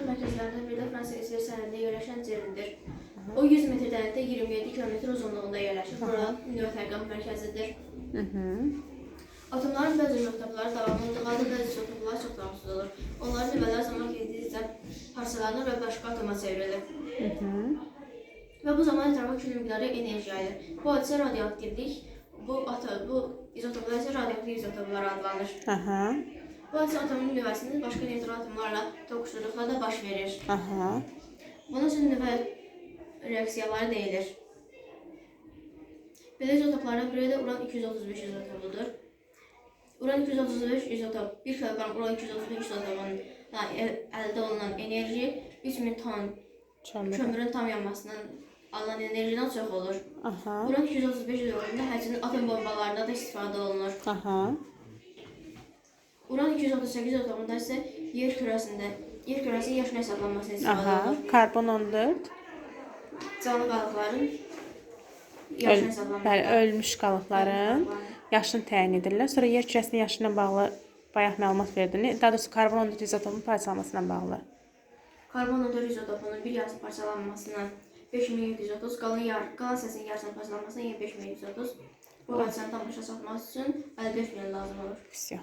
mərkəzlərindən biri də Fransa İsveç sərhədində yerləşən CERN-dir. O 100 metr dərinlikdə 27 kilometr uzunluğunda yerləşir. Bura nüvə tədqiqat mərkəzidir. Atomların bəzi izotopları davamlı olduğu halda bəzi izotoplar çox davamsız olur. Onların nüvələri zaman keçdikcə parçalanır və başqa atoma çevrilir. Və bu zaman ətrafa kütle miqdarı enerji yayılır. Bu hadisə radioaktivlik, bu izotoplar isə radioaktiv izotoplar adlanır. Aha. Bu hadisə atomun nüvəsinin başqa neytral atomlarla toqquşduqda da baş verir. Aha. Bunun üçün nüvə reaksiyaları deyilir. Belə izotoplardan biri də uran 235 izotopudur. Uran 235 izotop 1 kiloqram uran 235 izotopundan əldə olunan enerji 3000 ton Kömür. kömürün tam yanmasından alınan enerjidən çox olur. Aha. Uran 235 izotopunda həmçinin atom bombalarında da istifadə olunur. Aha. Uran 238 izotopunda isə yer kürəsinin yaşını hesablanmasına istifadə Aha. olunur. Karbon 14. Canlı qalıqların yaşını hesablanmasında. Bəli, ölmüş qalıqların yaşını təyin edirlər. Sonra yer kürəsinin yaşı ilə bağlı bayaq məlumat verdin. Daha doğrusu karbon 14 izotopunun parçalanmasına bağlı. Karbon 14 izotopunun bir yarısı parçalanmasına 5730, qalan hissəsinin yarısının parçalanmasına yenə 5730. Bu hadisəni tam başa çatması üçün 54 min lazım olur. Vəsio.